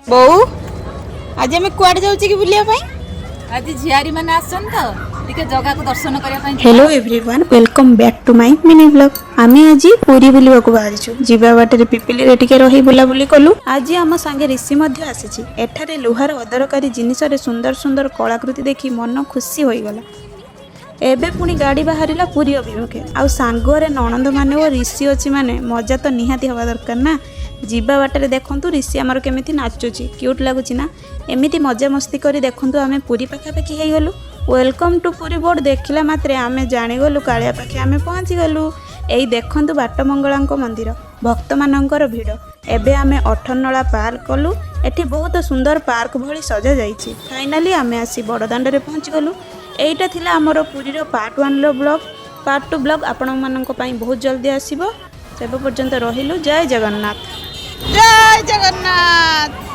ବୋଉ, ଆଜି ଆମେ କୁଆଡ଼େ ଯାଉଛେ କି ବୁଲିବା ପାଇଁ? ଆଜି ଝିଆରୀ ମାନେ ଆସିଛନ୍ତି ତ, ଟିକେ ଜଗାକୁ ଦର୍ଶନ କରିବା ପାଇଁ। Hello everyone, welcome back to my mini vlog. ଆମେ ଆଜି ପୁରୀ ବୁଲିବାକୁ ବାହାରିଛୁ। ଯିବା ବାଟରେ ପିପିଲିରେ ଟିକେ ରହି ବୁଲାବୁଲି କଲୁ। ଆଜି ଆମ ସାଙ୍ଗେ ଋଷି ମଧ୍ୟ ଆସିଛି। ଏଠାରେ ଲୁହାର ଅଦରକାରୀ ଜିନିଷରେ ସୁନ୍ଦର ସୁନ୍ଦର କଳାକୃତି ଦେଖି ମନ ଖୁସି ହୋଇଗଲା। ଏବେ ପୁଣି ଗାଡ଼ି ବାହାରିଲା ପୁରୀ ଅଭିମୁଖେ। ଆଉ ସାଙ୍ଗରେ ନଣନ୍ଦମାନେ ଓ ଋଷି ଅଛି ମାନେ ମଜା ତ ନିହାତି ହେବା ଦରକାର ନା। ଯିବା ବାଟରେ ଦେଖନ୍ତୁ ଋଷି ଆମର କେମିତି ନାଚୁଛି। କ୍ୟୁଟ୍ ଲାଗୁଛି ନା? ଏମିତି ମଜାମସ୍ତି କରି ଦେଖନ୍ତୁ ଆମେ ପୁରୀ ପାଖାପାଖି ହେଇଗଲୁ। "Welcome to Puri" board ଦେଖିଲା ମାତ୍ରେ ଆମେ ଜାଣିଗଲୁ କାଳିଆ ପାଖେ ଆମେ ପହଞ୍ଚିଗଲୁ। ଏଇ ଦେଖନ୍ତୁ ବାଟମଙ୍ଗଳାଙ୍କ ମନ୍ଦିର, ଭକ୍ତମାନଙ୍କର ଭିଡ଼। ଏବେ ଆମେ ଅଠରନଳା ପାର୍କ କଲୁ। ଏଠି ବହୁତ ସୁନ୍ଦର ପାର୍କ ଭଳି ସଜାଯାଇଛି। ଫାଇନାଲି ଆମେ ଆସି ବଡ଼ଦାଣ୍ଡରେ ପହଞ୍ଚିଗଲୁ। ଏଇଟା ଥିଲା ଆମର ପୁରୀର ପାର୍ଟ 1ର ବ୍ଲଗ୍। ପାର୍ଟ 2 ବ୍ଲଗ୍ ଆପଣମାନଙ୍କ ପାଇଁ ବହୁତ ଜଲ୍ଦି ଆସିବ। ସେବେ ପର୍ଯ୍ୟନ୍ତ ରହିଲୁ। ଜୟ ଜଗନ୍ନାଥ। ଜୟ ଜଗନ୍ନାଥ।